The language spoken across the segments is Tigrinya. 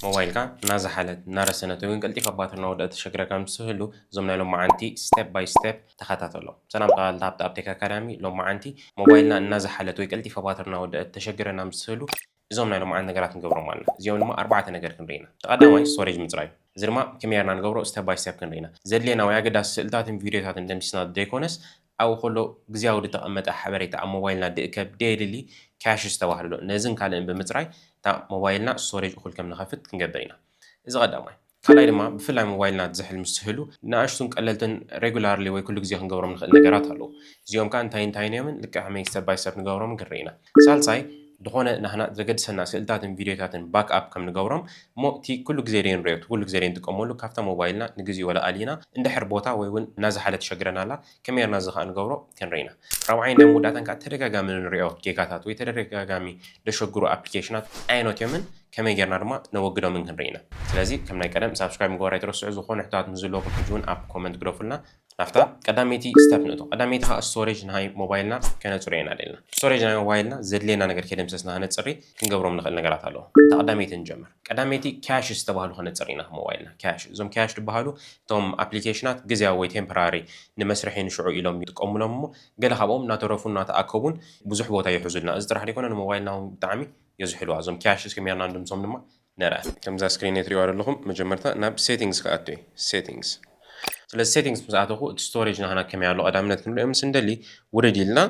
ሞባይልካ እናዘሓለት እናረሰነት ወይ እውን ቀልጢፋ ባትሪ እናወደአት ተሸግረካ ምስ ትህሉ፣ እዞም ናይ ሎማዓንቲ step by step ተኸታተሎም። ሰላም ተኸታተልቲ ሃብተኣብ ቴክ ኣካዳሚ። ሎማዓንቲ ሞባይልና እናዘሓለት ወይ ቀልጢፋ ባትሪ እናወደአት ተሸግረና ምስ ትህሉ፣ እዞም ናይ ሎማዓንቲ ነገራት ንገብሮም ኣለና። እዚኦም ድማ ኣርባዕተ ነገር ክንርኢ ኢና። እቲ ቀዳማይ ስቶሬጅ ምፅራይ እዩ። እዚ ድማ ከመይ ጌርና ንገብሮ step by step ክንርኢ ኢና። ዘድልየና ወይ ኣገዳሲ ስእልታትን ቪድዮታትን ደምሲስና ዘይኮነስ፣ ኣብኡ ከሎ ግዝያዊ ዝተቐመጠ ሓበሬታ ኣብ ሞባይልና ድእከብ ደየድሊ ካሽ ዝተባህለ ኣሎ። ነዝን ካልእን ብምፅራይ እታ ሞባይልና ስቶሬጅ እኹል ከም ንኸፍት ክንገብር ኢና። እዚ ቀዳማይ። ካልኣይ ድማ ብፍላይ ሞባይልና ትዝሕል ምስ ትህሉ ንኣሽቱን ቀለልትን ሬጉላርሊ ወይ ኩሉ ግዜ ክንገብሮም ንኽእል ነገራት ኣለዉ። እዚኦም ከኣ እንታይ እንታይን እዮምን ልክዕ ከመይ step by step ንገብሮምን ክንርኢ ኢና። ሳልሳይ ዝኾነ ናህና ዘገድሰና ስእልታትን ቪድዮታትን ባክ ኣፕ ከም ንገብሮም እሞ እቲ ኩሉ ግዜ ደይ ንሪኦ እቲ ኩሉ ግዜ ደይ ንጥቀመሉ ካብታ ሞባይልና ንግዜኡ ወላ ኣሊና እንድሕር ቦታ ወይ እውን እናዝሓለ ትሸግረና ኣላ ከመይ ጌርና እዚ ከኣ ንገብሮ ክንርኢ ኢና። ራብዓይን ናይ መወዳእታን ከኣ ተደጋጋሚ ንሪኦ ጌጋታት ወይ ተደጋጋሚ ዘሸግሩ ኣፕሊኬሽናት ኣየኖት እዮምን ከመይ ጌርና ድማ ነወግዶምን ክንርኢ ኢና። ስለዚ ከም ናይ ቀደም ሳብስክራይብ ምግባር ኣይትረስዑ። ዝኾነ ሕቶታት ምስ ዘለኩም ሕጂ እውን ኣብ ኮመንት ግደፉልና። ናብታ ቀዳመይቲ ስቴፕ ንእቶ። ቀዳመይቲ ከዓ ስቶሬጅ ናይ ሞባይልና ከነፅርዮ ኢና ደልና። ስቶሬጅ ናይ ሞባይልና ዘድልየና ነገር ከይደምሰስና ከነፅሪ ክንገብሮም ንኽእል ነገራት ኣለዎ። እታ ቀዳመይቲ ንጀምር። ቀዳመይቲ ካሽ ዝተባህሉ ከነፅር ኢና ሞባይልና። ካሽ፣ እዞም ካሽ ዝበሃሉ እቶም ኣፕሊኬሽናት ግዝያዊ ወይ ቴምፖራሪ ንመስርሒ ንሽዑ ኢሎም ይጥቀሙሎም እሞ ገለ ካብኦም እናተረፉን እናተኣከቡን ብዙሕ ቦታ ይሕዙልና። እዚ ጥራሕ ዘይኮነ ንሞባይልና እውን ብጣዕሚ የዝሕልዋ። እዞም ካሽ እስኪ ሜርና ንድምሶም ድማ ነርኣ። ከምዛ ስክሪን እትሪእዋ ዘለኹም መጀመርታ ናብ ሴቲንግስ ክኣቱ እየ። ሴቲንግስ። ስለዚ ሴቲንግስ ምስ ኣተኹ እቲ ስቶሬጅ ናህና ከመይ ኣሎ ቀዳምነት ክንሪኦ ምስ እንደሊ ውርድ ኢልና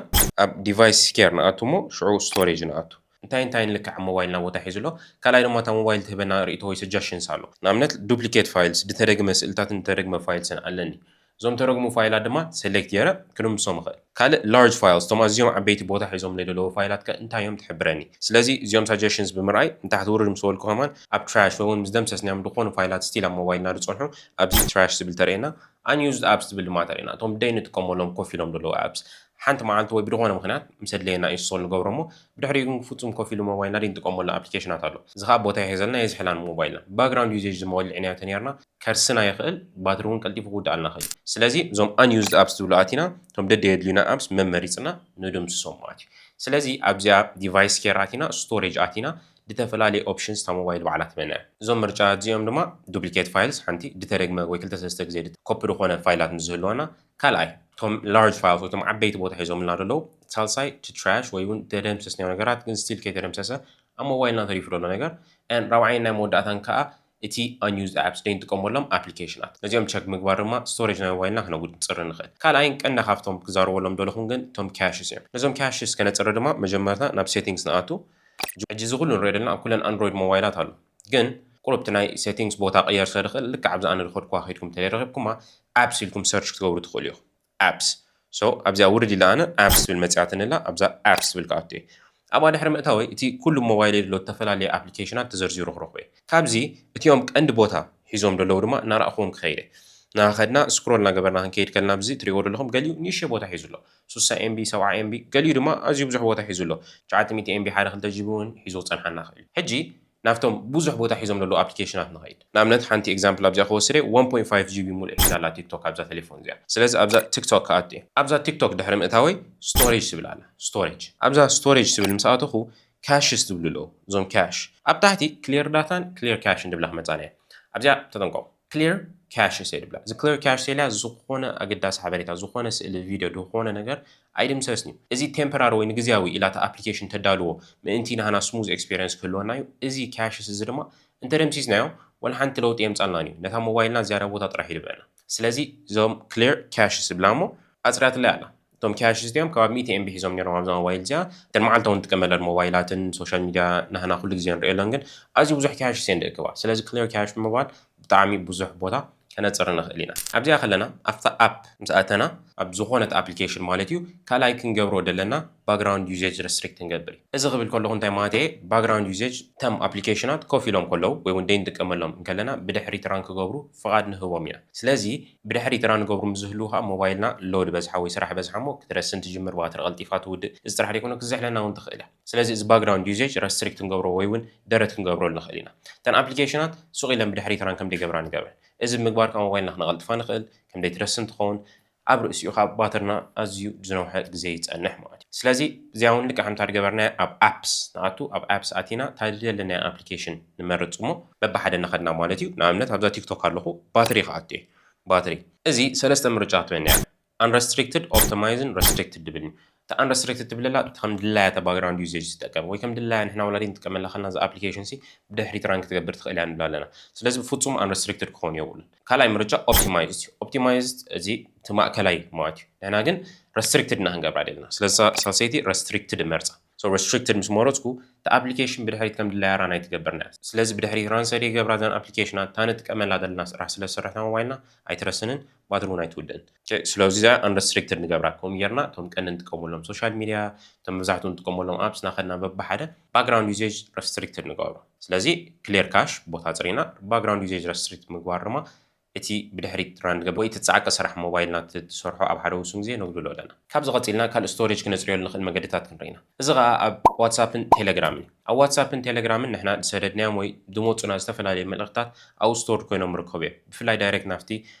ኣብ ዲቫይስ ኬር ንኣቱ እሞ ሽዑ ስቶሬጅ ንኣቱ። እንታይ እንታይ ንልክዕ ኣብ ሞባይልና ቦታ ሒዙ ኣሎ? ካልኣይ ድማ እታ ሞባይል ትህበና ርእይቶ ወይ ሰጀሽንስ ኣሎ። ንኣብነት ዱፕሊኬት ፋይልስ፣ ዝተደግመ ስእልታትን ዝተደግመ ፋይልስን ኣለኒ። እዞም ተረግሙ ፋይላት ድማ ሰሌክት ገይረ ክድምሶም እኽእል። ካልእ ላርጅ ፋይልስ፣ እቶም ኣዝዮም ዓበይቲ ቦታ ሒዞም ለለዉ ፋይላት ከ እንታይ እዮም ትሕብረኒ። ስለዚ እዚኦም ሳጀሽንስ ብምርኣይ ንታሕቲ ውርድ ምስ በልኩ ከማን ኣብ ትራሽ ወይ እውን ምስ ደምሰስናዮም ዝኾኑ ፋይላት ስቲል ኣብ ሞባይልና ዝጸንሑ ኣብዚ ትራሽ ዝብል ተርእየና፣ ኣንዩዝድ ኣፕስ ዝብል ድማ ተርእየና። እቶም ደይ ንጥቀመሎም ኮፍ ኢሎም ዘለዉ ኣፕስ ሓንቲ መዓልቲ ወይ ብዝኾነ ምኽንያት ምስ ኣድለየና ኢንስቶል ንገብሮ እሞ ብድሕሪኡ ግን ፍጹም ኮፍ ኢሉ ሞባይልና ደይ ንጥቀመሉ ኣፕሊኬሽናት ኣሎ። እዚ ኸኣ ቦታ ይሕዘልና የዝሕላን ሞባይልና። ባክግራውንድ ዩዜጅ ዝመወልዕናዮ ተኔርና ከርስና ይኽእል፣ ባትሪ እውን ቀልጢፉ ክውድኣልና ይኽእል። ስለዚ እዞም ኣንዩዝድ ኣፕስ ዝብሉ ኣቲና እቶም ደደየድልዩና ኣፕስ መመሪፅና ንድምስሶም ማለት እዩ። ስለዚ ኣብዚኣ ዲቫይስ ኬር ኣቲና ስቶሬጅ ኣቲና ዝተፈላለዩ ኦፕሽንስ እታ ሞባይል ባዕላ ትበና። እዞም ምርጫ እዚኦም ድማ ዱፕሊኬት ፋይልስ ሓንቲ ድተደግመ ወይ ክልተ ሰለስተ ግዜ ኮፒ ዝኾነ ፋይላት ንዝህልወና፣ ካልኣይ እቶም ላርጅ ፋይልስ ወይ እቶም ዓበይቲ ቦታ ሒዞምልና ዘለዉ፣ ሳልሳይ ቱ ትራሽ ወይ እውን ተደምሰስናዮ ነገራት ግን ስቲል ከይተደምሰሰ ኣብ ሞባይልና ተሪፉ ዘሎ ነገር፣ ራብዓይን ናይ መወዳእታን ከዓ እቲ ኣንዩዝድ ኣፕስ ደይ ንጥቀመሎም ኣፕሊኬሽናት። ነዚኦም ቸክ ምግባር ድማ ስቶሬጅ ናይ ሞባይልና ክነውድ ንፅሪ ንኽእል። ካልኣይን ቀንዲ ካብቶም ክዛረበሎም ደለኹም ግን እቶም ካሽስ እዮም። ነዞም ካሽስ ከነፅሪ ድማ መጀመርታ ናብ ሴቲንግስ ንኣቱ። ሕጂ እዚ ኩሉ ንሪኦ ዘለና ኣብ ኩለን ኣንድሮይድ ሞባይላት ኣሎ። ግን ቁሩብ እቲ ናይ ሴቲንግስ ቦታ ቅየር ስለ ዝኽእል ልክዕ ኣብዚ ኣነ ዝኸድኩዋ ከይድኩም እንተዘይረኺብኩማ ኣፕስ ኢልኩም ሰርች ክትገብሩ ትኽእሉ ኢኹም። ኣፕስ። ሶ ኣብዚኣ ውርድ ኢለ ኣነ ኣፕስ ትብል መፂኣትኒ ኣላ። ኣብዛ ኣፕስ ትብል ክኣቱ እየ። ኣብኣ ድሕሪ ምእታወይ እቲ ኩሉ ሞባይለይ ዘሎ ዝተፈላለዩ ኣፕሊኬሽናት ተዘርዚሩ ክረኽቦ እየ። ካብዚ እቲኦም ቀንዲ ቦታ ሒዞም ዘለዉ ድማ እናረኣኹዎም ክኸይድ እየ። እናኸድና ስክሮል እናገበርና ክንከይድ ከለና ኣብዚ ትሪእዎ ዘለኹም ገሊኡ ንእሽተይ ቦታ ሒዙ ኣሎ። ሱሳ ኤምቢ፣ ሰብዓ ኤምቢ፣ ገሊኡ ድማ ኣዝዩ ብዙሕ ቦታ ሒዙ ኣሎ። ትሽዓተ ሚእቲ ኤምቢ ሓደ ክልተ ጂቢ እውን ሒዙ ክፀንሓና ይኽእል እዩ። ሕጂ ናብቶም ብዙሕ ቦታ ሒዞም ዘለዉ ኣፕሊኬሽናት ንኸይድ። ንኣብነት ሓንቲ ኤግዛምፕል ኣብዚኣ ክወስድ እየ፣ ዋን ፖይንት ፋይቭ ጂቢ ሙሉእ ሒዛ ኣላ ቲክቶክ ኣብዛ ቴሌፎን እዚኣ። ስለዚ ኣብዛ ቲክቶክ ክኣቱ እየ። ኣብዛ ቲክቶክ ድሕሪ ምእታወይ ስቶሬጅ ትብል ኣላ። ስቶሬጅ። ኣብዛ ስቶሬጅ ትብል ምስ ኣተኹ ካሽስ ትብሉ ኣለዉ። እዞም ካሽ ኣብ ታሕቲ ክሊር ዳታን ክሊር ካሽን ድብላ ክመጻና እየ። ኣብዚኣ ተጠንቀቑ። ክሊር ካሽስ እየ ድብላ። እዚ ክሊር ካሽስ ኢላ ዝኾነ ኣገዳሲ ሓበሬታ፣ ዝኾነ ስእሊ፣ ቪድዮ፣ ዝኾነ ነገር ኣይድምሰስን እዩ። እዚ ቴምፖራሪ ወይ ንግዝያዊ ኢላ እታ ኣፕሊኬሽን ተዳልዎ ምእንቲ ናህና ስሙዝ ኤክስፔሪየንስ ክህልወና እዩ። እዚ ካሽስ እዚ ድማ እንተደምሲስናዮ ዋላ ሓንቲ ለውጢ የምጻልናን እዩ። ነታ ሞባይልና ዝያዳ ቦታ ጥራሕ ይድበና። ስለዚ እዞም ክሊር ካሽስ ዝብላ እሞ ኣጽርያትለይ ኣላ። እቶም ካሽስ እዚኦም ከባቢ ሚእቲ ኤምቢ ሒዞም ነይሮም ኣብዛ ሞባይል እዚኣ። እተን መዓልታዊ ንጥቀመለን ሞባይላትን ሶሻል ሚድያ ናህና ኩሉ ግዜ ንርእየለን ግን ኣዝዩ ብዙሕ ካሽስ እየን ዝእክባ። ስለዚ ክሊር ካሽ ብምባል ብጣዕሚ ብዙሕ ቦታ ከነጽሪ ንኽእል ኢና። ኣብዚኣ ከለና ኣብታ ኣፕ ምስ ኣተና ኣብ ዝኾነት ኣፕሊኬሽን ማለት እዩ ካልኣይ ክንገብሮ ዘለና ባክግራውንድ ዩዜጅ ረስትሪክት ክንገብር እዩ። እዚ ክብል ከለኹ እንታይ ማለት እየ? ባክግራውንድ ዩዜጅ እቶም ኣፕሊኬሽናት ኮፍ ኢሎም ከለዉ ወይ እውን ደይ ንጥቀመሎም እንከለና ብድሕሪት ራን ክገብሩ ፍቓድ ንህቦም ኢና። ስለዚ ብድሕሪት ራን ክገብሩ ምስ ዝህልዉ ከዓ ሞባይልና ሎድ በዝሓ ወይ ስራሕ በዝሓ እሞ ክትረስን ትጅምር፣ ባትሪ ቀልጢፋ ትውድእ። እዚ ጥራሕ ዘይኮነ ክዝሕለና እውን ትኽእል እያ። ስለዚ እዚ ባክግራውንድ ዩዜጅ ረስትሪክት ክንገብሮ ወይ እውን ደረት ክንገብረሉ ንኽእል ኢና። እተን ኣፕሊኬሽናት ሱቕ ኢለን ብድሕሪት ራን ከም ደይገብራ ንገብረን። እዚ ብምግባር ከዓ ሞባይልና ክነቐልጥፋ ንኽእል፣ ከም ደይትረስን ትኸውን። ኣብ ርእሲኡ ካብ ባትርና ኣዝዩ ዝነውሐ ግዜ ይጸንሕ ማለት እዩ። ስለዚ እዚኣ እውን ልክዕ ከምታ ዝገበርናዮ ኣብ ኣፕስ ንኣቱ፣ ኣብ ኣፕስ ኣቲና እታ ዝደለናዮ ኣፕሊኬሽን ንመርጽ እሞ በብሓደ እናኸድና ማለት እዩ። ንኣብነት ኣብዛ ቲክቶክ ኣለኹ፣ ባትሪ ክኣቱ እየ። ባትሪ፣ እዚ ሰለስተ ምርጫ ክትበኒ እያ። Unrestricted፣ ኦፕቲማይዝን ረስትሪክትድ ድብል እዩ። እታ unrestricted ትብለላ ከም ድላያ እታ ባክግራውንድ ዩዜጅ ትጠቀም ወይ ከም ድላያ ንሕና ወላዲ ንጥቀመላ ከለና እዛ ኣፕሊኬሽን ሲ ብድሕሪት ራን ክትገብር ትኽእል እያ ንብላ ኣለና። ስለዚ ብፍጹም unrestricted ክኸውን የብሉን። ካልኣይ ምርጫ ኦፕቲማይዝድ እዩ። ኦፕቲማይዝድ እዚ እቲ ማእከላይ ማለት እዩ። ንሕና ግን ረስትሪክትድ ኢና ክንገብራ ደለና። ስለዚ ሳልሰይቲ ረስትሪክትድ እመርጻ። So ረስትሪክትድ ምስ መረጽኩ እቲ ኣፕሊኬሽን ብድሕሪት ከም ድላያ ራን ኣይትገብርና እያ። ስለዚ ብድሕሪት ራን ሰሪ ይገብራ እዘን ኣፕሊኬሽናት እታ ንጥቀመላ ዘለና ስራሕ ስለ ዝሰርሕና ሞባይልና ኣይትረስንን፣ ባትሪ እውን ኣይትውድእን። ስለዚ እዚኣ unrestricted ንገብራ። ከምኡ ጌርና እቶም ቀንዲ ንጥቀመሎም ሶሻል ሚድያ፣ እቶም መብዛሕትኡ ንጥቀመሎም ኣፕስ እናኸድና በብሓደ ባክግራውንድ ዩዜጅ ረስትሪክትድ ንገብሮ። ስለዚ ክሊር ካሽ ቦታ ኣጽሪና ባክግራውንድ ዩዜጅ ረስትሪክት ምግባር ድማ እቲ ብድሕሪት ራን ዝገብር ወይ እቲ ጻዕቂ ስራሕ ሞባይልና ትሰርሖ ኣብ ሓደ ውሱን ግዜ ነጉድሎ ኣለና። ካብዚ ቀጺልና ካልእ ስቶሬጅ ክነጽርየሉ ንኽእል መገድታት ክንርኢ ኢና። እዚ ኸኣ ኣብ ዋትሳፕን ቴሌግራምን እዩ። ኣብ ዋትሳፕን ቴሌግራምን ንሕና ዝሰደድናዮም ወይ ዝመጹና ዝተፈላለዩ መልእኽትታት ኣብኡ ስቶርድ ኮይኖም ይርከቡ እዮም። ብፍላይ ዳይሬክት ናብቲ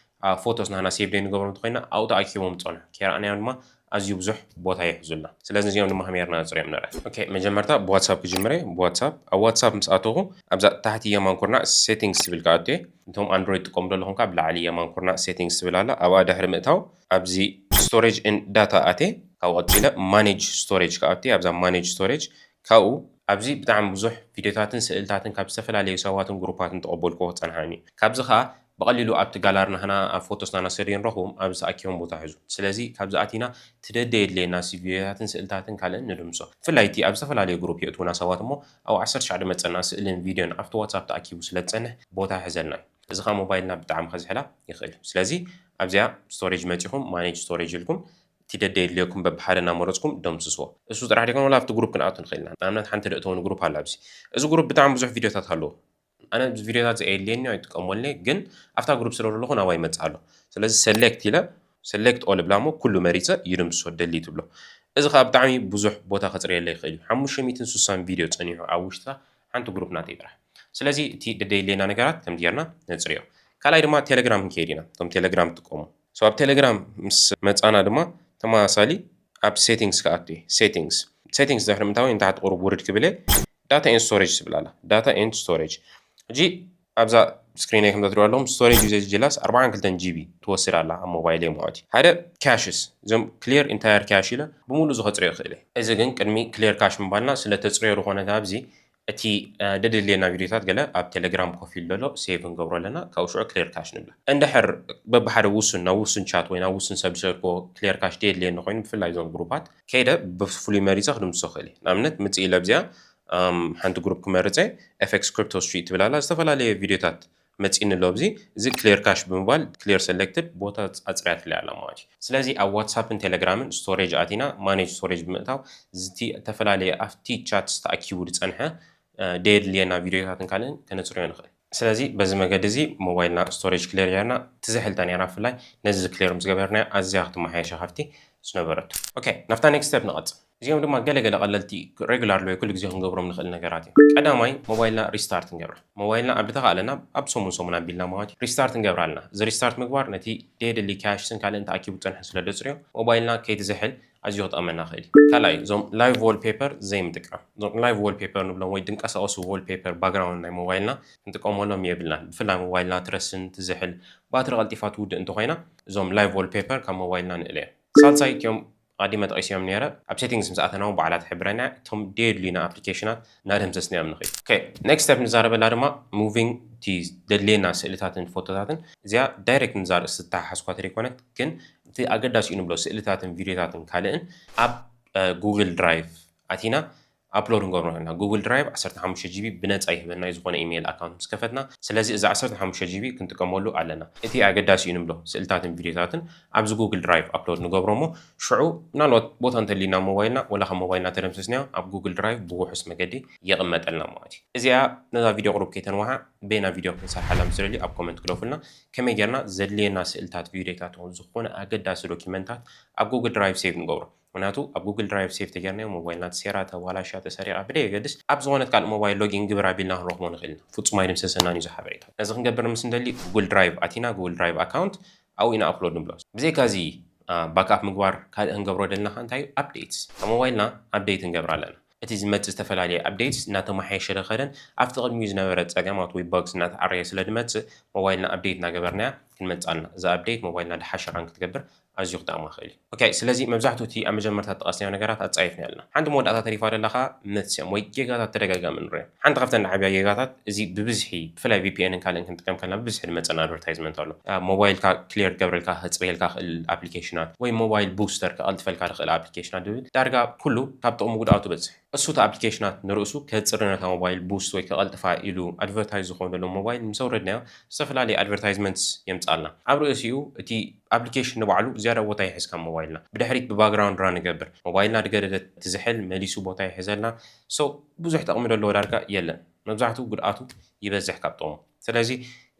ኣብ ፎቶስ ናህና ሴቭ ደይ ንገብሮም እንተኮይና ኣብኡ ተኣኪቦም ዝጸንሑ ከይረኣናዮም ድማ ኣዝዩ ብዙሕ ቦታ ይሕዙልና። ስለዚ እዚኦም ድማ ከመይ ጌርና ነጽርዮም ንርእ። ኦኬ፣ መጀመርታ ብዋትሳፕ ክጅምር እየ። ብዋትሳፕ፣ ኣብ ዋትሳፕ ምስ ኣተኹ ኣብዛ ታሕቲ የማን ኩርናዕ ሴቲንግስ ትብል ክኣቱ እየ። እንቶም ኣንድሮይድ ትጥቀሙ ዘለኹም ከኣ ብላዕሊ የማን ኩርናዕ ሴቲንግስ ትብል ኣላ። ኣብኣ ድሕሪ ምእታው ኣብዚ ስቶሬጅ ኤንድ ዳታ ኣትየ፣ ካብኡ ቀጺለ ማኔጅ ስቶሬጅ ክኣቱ እየ። ኣብዛ ማኔጅ ስቶሬጅ ካብኡ ኣብዚ ብጣዕሚ ብዙሕ ቪድዮታትን ስእልታትን ካብ ዝተፈላለዩ ሰባትን ግሩፓትን ተቐበልክዎ ክጸንሓኒ እዩ። ካብዚ ኸኣ ብቐሊሉ ኣብቲ ጋላሪ ናህና ኣብ ፎቶስ ናህና ሰሪኡ ንረኽቦም ኣብዚ ተኣኪቦም ቦታ ሕዙ። ስለዚ ካብዚ ኣቲና እቲ ደደየድልየና ሲ ቪድዮታትን ስእልታትን ካልእን ንድምሶ። ብፍላይ እቲ ኣብ ዝተፈላለዩ ግሩፕ የእትውና ሰባት እሞ ኣብ ዓሰርተ ትሽዓተ መጸና ስእልን ቪድዮን ኣብቲ ዋትሳፕ ተኣኪቡ ስለ ዝጸንሕ ቦታ ይሕዘልና እዩ። እዚ ኸኣ ሞባይልና ብጣዕሚ ከዝሕላ ይኽእል እዩ። ስለዚ ኣብዚኣ ስቶሬጅ መጺኹም ማኔጅ ስቶሬጅ ኢልኩም እቲ ደደየድልየኩም በብሓደ እናመረጽኩም ደምስስዎ። እሱ ጥራሕ ደይኮነ ዋላ ኣብቲ ግሩፕ ክንኣቱ ንኽእል ኢና። ንኣብነት ሓንቲ ደእተወኒ ግሩፕ ኣላ ኣብዚ። እዚ ግሩፕ ብጣዕሚ ብዙሕ ቪድዮታት ኣለዎ። ኣነ ኣብዚ ቪድዮታት እዚ ኣየድልየኒ ኣይጥቀመሉን እየ፣ ግን ኣብታ ግሩፕ ስለ ዘለኹ ናባይ ይመጽእ ኣሎ። ስለዚ ሰሌክት ኢለ ሰሌክት ኦል እብላ እሞ ኩሉ መሪጸ ይድምስሶ ደሊት እብሎ። እዚ ኸኣ ብጣዕሚ ብዙሕ ቦታ ከጽርየለይ ይኽእል እዩ። ሓሙሽተ ሚእትን ስሳን ቪድዮ ጸኒሑ ኣብ ውሽጢ ሓንቲ ግሩፕ ናተይ ጥራሕ። ስለዚ እቲ ደደየድልየና ነገራት ከምዚ ጌርና ነጽርዮ። ካልኣይ ድማ ቴሌግራም ክንከይድ ኢና። እቶም ቴሌግራም ትጥቀሙ። So ኣብ ቴሌግራም ምስ መጻና ድማ ተመሳሳሊ ኣብ ሴቲንግስ ክኣቱ እየ። ሴቲንግስ። ሴቲንግስ ድሕሪ ምእታወይ ንታሕቲ ቁሩብ ውርድ ክብል እየ። ዳታ ኤንድ ስቶሬጅ ትብል ኣላ። ዳታ ኤንድ ስቶሬጅ። ሕጂ ኣብዛ ስክሪነይ ከም ትሪእዎ ኣለኹም ስቶሬጅ ዩዜጅ ጀላስ ኣርባዓን ክልተን ጂቢ ትወስድ ኣላ ኣብ ሞባይለይ ማለት እዩ። ሓደ ካሽስ፣ እዞም ክሊር ኢንታየር ካሽ ኢለ ብምሉእ እዚ ከጽርዮ ይኽእል እየ። እዚ ግን ቅድሚ ክሊር ካሽ ምባልና ስለ ተጽርዮ ዝኾነ ኣብዚ እቲ፣ እ፣ ደደልየና ቪድዮታት ገለ ኣብ ቴሌግራም ኮፍ ኢሉ ዘሎ ሴቭ ክንገብሮ ኣለና። ካብኡ ሽዑ ክሊር ካሽ ንብላ። እንድሕር በብሓደ ውሱን ናብ ውሱን ቻት ወይ ናብ ውሱን ሰብ ዝሰድክዎ ክሊር ካሽ ደየድልየኒ ኮይኑ ብፍላይ እዞም ግሩፓት ከይደ ብፍሉይ መሪጸ ክድምስሶ ክእል እየ። ንኣብነት ምጽእ ኢለ ኣብዚኣ፣ እም፣ ሓንቲ ግሩፕ ክመርጸ ኤፍ ኤክስ ክሪፕቶ ስትሪት ትብል ኣላ። ዝተፈላለየ ቪድዮታት መጺእኒ ኣሎ ኣብዚ። እዚ ክሊር ካሽ ብምባል ክሊር ሰሌክትድ ቦታ ኣጽርያትለይ ኣላ ማለት እዩ። ስለዚ ኣብ ዋትሳፕን ቴሌግራምን ስቶሬጅ ኣቲና ማኔጅ ስቶሬጅ ብምእታው ዝተፈላለየ ኣብቲ ቻትስ ተኣኪቡ ዝጸንሐ፣ እ፣ ደየድልየና ቪድዮታትን ካልእን ከነጽርዮ ንኽእል። ስለዚ በዚ መገዲ እዚ ሞባይልና ስቶሬጅ ክሊር ጌርና ትዝሕል እታ ኔራ ብፍላይ ነዚ ክሊር ምስ ገበርናያ ኣዝያ ክትመሓየሽ ካብቲ ዝነበረቶ። ኦኬ፣ ናብታ ኔክስት ስቴፕ ንቐጽል። እዚኦም ድማ ገለ ገለ ቀለልቲ ሬጉላር ወይ ኩሉ ግዜ ክንገብሮም ንኽእል ነገራት እዮም። ቀዳማይ ሞባይልና ሪስታርት ንገብራ። ሞባይልና ኣብ ድተኻእለና ኣብ ሰሙን ሰሙን ኣቢልና ማለት እዩ ሪስታርት ንገብራ ኣለና። እዚ ሪስታርት ምግባር ነቲ ደየድሊ ካሽስን ካልእን ተኣኪቡ ዝጸንሐ ስለ ዘጽርዮ ሞባይልና ከይትዝሕል ኣዝዩ ክጠቕመና ይኽእል እዩ። ካልኣይ እዞም ላይቭ ዋልፔፐር ዘይምጥቃም። እዞም ላይቭ ዋልፔፐር ንብሎም ወይ ድንቀሳቐሱ ዋልፔፐር ባክግራውንድ ናይ ሞባይልና ክንጥቀመሎም የብልናን። ብፍላይ ሞባይልና ትረስን ትዝሕል ባትሪ ቀልጢፋ ትውድእ እንተኾይና እዞም ላይቭ ዋልፔፐር ካብ ሞባይልና ንእለዮም። ሳልሳይ እቲኦም ኣቐዲመ ጠቒሰዮም ነይረ። ኣብ ሴቲንግስ ምስ ኣተና እውን ባዕላ ትሕብረና እያ። እቶም ደየድልዩና ኣፕሊኬሽናት እናደምሰስናዮም ንኽእል። ኦኬ፣ ኔክስት ስቴፕ ንዛረበላ ድማ ሙቪንግ እቲ ደድልየና ስእልታትን ፎቶታትን እዚኣ ዳይሬክት ንዛ ርእሲ ዝተሓሓዝኳ ተደይኮነት ግን እቲ ኣገዳሲኡ ንብሎ ስእልታትን ቪድዮታትን ካልእን ኣብ፣ እ፣ ጉግል ድራይቭ ኣቲና ኣፕሎድ ንገብሮ ኣለና። ጉግል ድራይቭ ዓሰርተ ሓሙሽተ ጂቢ ብነጻ ይህበና እዩ፣ ዝኾነ ኢሜይል ኣካውንት ምስ ከፈትና። ስለዚ እዚ ዓሰርተ ሓሙሽተ ጂቢ ክንጥቀመሉ ኣለና። እቲ ኣገዳሲ እዩ ንብሎ ስእልታትን ቪድዮታትን ኣብዚ ጉግል ድራይቭ ኣፕሎድ ንገብሮ እሞ ሽዑ ምናልባት ቦታ እንተልዩና ሞባይልና ወላ ካብ ሞባይልና ተደምሰስናዮ ኣብ ጉግል ድራይቭ ብውሑስ መገዲ የቕመጠልና ማለት እዩ። እዚኣ ነዛ ቪድዮ ቁሩብ ከይተንውሓ በይና ቪድዮ ክንሰርሓላ ምስ ትደልዩ ኣብ ኮመንት ግደፉልና። ከመይ ጌርና ዘድልየና ስእልታት፣ ቪድዮታት ይኹን ዝኾነ ኣገዳሲ ዶኪመንታት ኣብ ጉግል ድራይቭ ሴቭ ንገብሮ። ምክንያቱ ኣብ ጉግል ድራይቭ ሴቭ ተጌርናዮ ሞባይልና ተሰይራ፣ ተባላሽያ፣ ተሰሪቓ ብደየገድስ ኣብ ዝኾነት ካልእ ሞባይል ሎጊን ግበር ኣቢልና ክንረኽቦ ንኽእል ኢና። ፍጹም ኣይድምሰሰናን እዩ እዚ ሓበሬታ። ነዚ ክንገብር ምስ እንደሊ ጉግል ድራይቭ ኣቲና ጉግል ድራይቭ ኣካውንት ኣብኡ ኢና ኣፕሎድ ንብሎ። ብዘይካ እዚ backup ምግባር። ካልእ ክንገብሮ ደለና እንታይ እዩ? Updates። ካብ ሞባይልና update ንገብር ኣለና። እቲ ዝመጽእ ዝተፈላለየ updates እናተመሓየሸ ዝኸደን ኣብቲ ቅድሚኡ ዝነበረ ጸገማት ወይ bugs እናተዓረየ ስለ ዝመጽእ ሞባይልና update እናገበርናያ ክንመጽእ ኣለና። እዚ update ሞባይልና ድሓሸ run ክትገብር ኣዝዩ ክጠቕማ ይኽእል እዩ። Okay፣ ስለዚ መብዛሕትኡ እቲ ኣብ መጀመርታ ዝጠቐስናዮ ነገራት ኣጻይፍና ኣለና። ሓንቲ መወዳእታ ተሪፋ ደላ ኸኣ መትስኦም ወይ ጌጋታት ተደጋጋሚ ንሪኦ። ሓንቲ ካብተን ዓብያ ጌጋታት እዚ ብብዝሒ ብፍላይ VPN ን ካልእን ክንጥቀም ከለና ብብዝሒ ዝመጸና advertisement ኣሎ። ኣብ ሞባይልካ clear ክገብረልካ፣ ከጽርየልካ ክእል application ኣት ወይ mobile booster ከቐልጥፈልካ ዝኽእል application ኣት ዝብል ዳርጋ ኩሉ ካብ ጥቕሙ ጉድኣቱ በዝሕ። እሱ እቲ application ኣት ንርእሱ ከጽሪ ነታ ሞባይል boost ወይ ከቐልጥፋ ኢሉ advertise ዝኾነሉ ሞባይል ምስ ኣውረድናዮ ዝተፈላለዩ advertisements የምጽኣልና። ኣብ ርእሲኡ እቲ application ንባዕሉ ዝያዳ ቦታ ይሕዝ ካብ ሞባይልና። ብድሕሪት ብ background run ይገብር። ሞባይልና ድገደደ ትዝሕል መሊሱ ቦታ ይሕዘልና። So ብዙሕ ጥቕሚ ዘለዎ ዳርጋ የለን። መብዛሕትኡ ጉድኣቱ ይበዝሕ ካብ ጥቕሙ። ስለዚ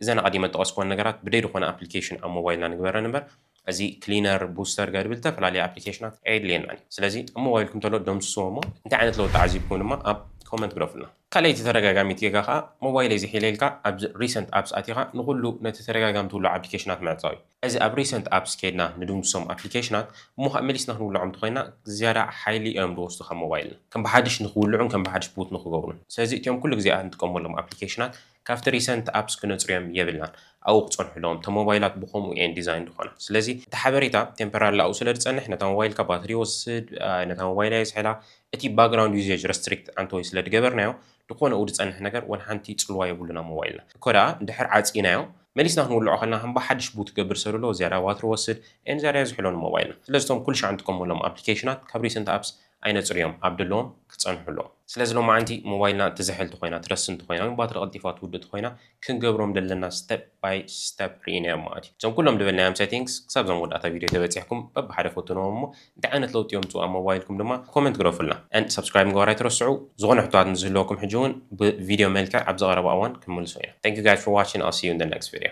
እዘን ኣቐዲመ ዝጠቐስኩወን ነገራት ብደይ ዝኾነ application ኣብ ሞባይልና ንግበረን እምበር እዚ cleaner፣ booster ገድብል ዝተፈላለዩ application ኣት ኣየድልየናን እዩ። ስለዚ ኣብ ሞባይልኩም ተሎ ደምስስዎ እሞ እንታይ ዓይነት ለውጢ ዓዚብኩም ድማ ኣብ comment ግደፉልና። ካልኣይቲ ተደጋጋሚት ጌጋ ኸኣ ሞባይለይ ዝሒለ ኢልካ ኣብ recent apps ኣቲኻ ንኹሉ ነቲ ተደጋጋሚ ትውልዖ application ኣት ምዕጻው እዩ። እዚ ኣብ recent apps ከይድና ንድምስሶም application ኣት እሞ ኸኣ መሊስና ክንውልዖም እንተኾይና ዝያዳ ሓይሊ እዮም ዝወስዱ ካብ ሞባይልና። ከም ብሓድሽ ንክውልዑን ከም ብሓድሽ boot ንክገብሩን። ስለዚ እቲኦም ኩሉ ግዜ ንጥቀመሎም application ኣት ካብቲ recent apps ክነጽርዮም የብልናን። ኣብኡ ክጸንሑ ኣለዎም። እተን ሞባይላት ብኸምኡ እየን design ዝኾና። ስለዚ እቲ ሓበሬታ temporary ኣብኡ ስለ ዝጸንሕ ነታ ሞባይልካ ባትሪ ይወስድ፣ ኣ፣ ነታ ሞባይል እያ ዝሕላ። እቲ background usage restrict ኣንተ ወይ ስለ ዝገበርናዮ ዝኾነ ኣብኡ ዝጸንሕ ነገር ወላ ሓንቲ ጽልዋ የብሉን ኣብ ሞባይልና። እኮ ደኣ እንድሕር ዓጺናዮ መሊስና ክንውልዖ ከለና ከም ብሓድሽ boot ክገብር ስለ ዘለዎ ዝያዳ ባትሪ ይወስድ and ዝያዳ የዝሕሎ ንሞባይልና። ስለዚ እቶም ኩሉ ሻዕ ንጥቀመሎም application ኣት ካብ recent apps ኣይነጽርዮም፣ ኣብ ደለዎም ክጸንሑ ኣለዎም። ስለዚ ሎማዓንቲ ሞባይልና ትዝሕል ተኾይና፣ ትረስን ተኾይና ወይ ባትሪ ቀልጢፋ ትውድእ ተኾይና ክንገብሮም ዘለና step by step ርኢናዮም ማለት እዩ። እዞም ኩሎም ዝበልናዮም settings ክሳብ እዞም መወዳእታ ቪድዮ ተበጺሕኩም በብሓደ ፈትንዎም እሞ እንታይ ዓይነት ለውጢ የምጽኡ ኣብ ሞባይልኩም ድማ comment ግደፉልና። And subscribe ምግባር ኣይትረስዑ። ዝኾነ ሕቶታት ንዝህልወኩም ሕጂ እውን ብቪድዮ መልክዕ ኣብ ዝቐረበ እዋን ክንምልሶ ኢና። Thank you guys for watching. I'll see you in the next video.